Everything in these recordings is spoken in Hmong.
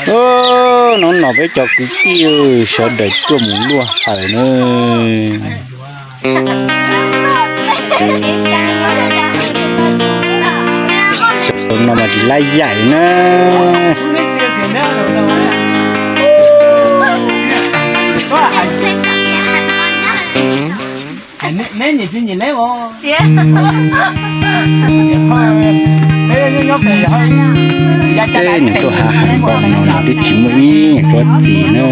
Hnub no peb cov kwv tij sawv daws tuaj mus luaj hawm na. Xyoo no mas tsis lab yaim na. Peb nws tuaj hav heev npaum no los twb tsis muaj ib tsob txiv na.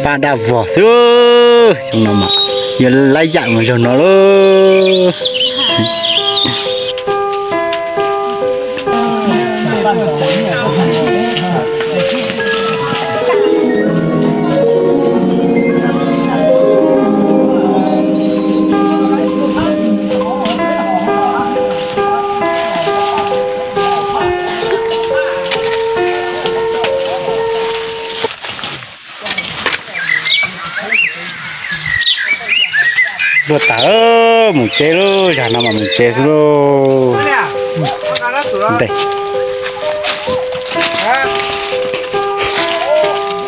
Paj daj vog xwb, xyoo no mas yuav lab yaim mus zaug no lauj. Luaj tas, mus tsev lauj, zag no mas mus tsev xwb lauj. Ntes.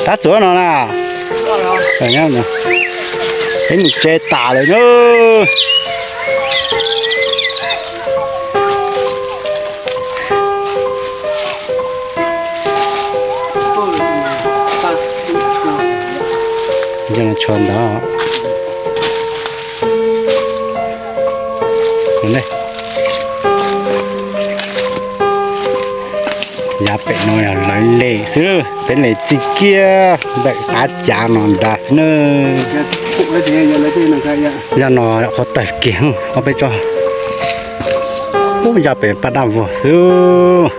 Tab txuav no na. Peb mus tsev tas lawm na. Nce no tsho ntawd. Yav pem no yog lawv lem xwb, peb lem txij kiag ntawm qab cav no nrad xwb na. Yog no qhov tawg kiag ob peb tsob. Ub, yav pem paj daj vog xwb.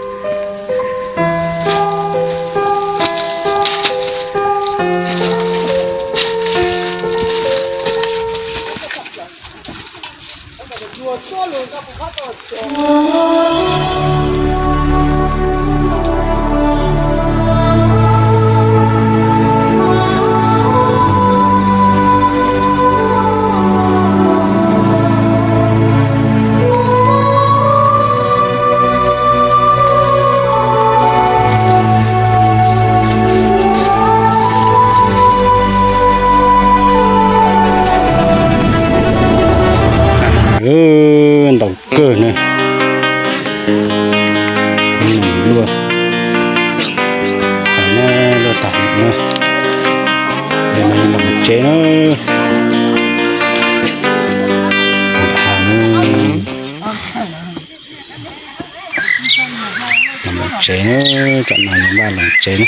Ntau kawg na. Luaj, luaj tas na. Los tsev na. Los tsev na, tam no npaj los tsev na.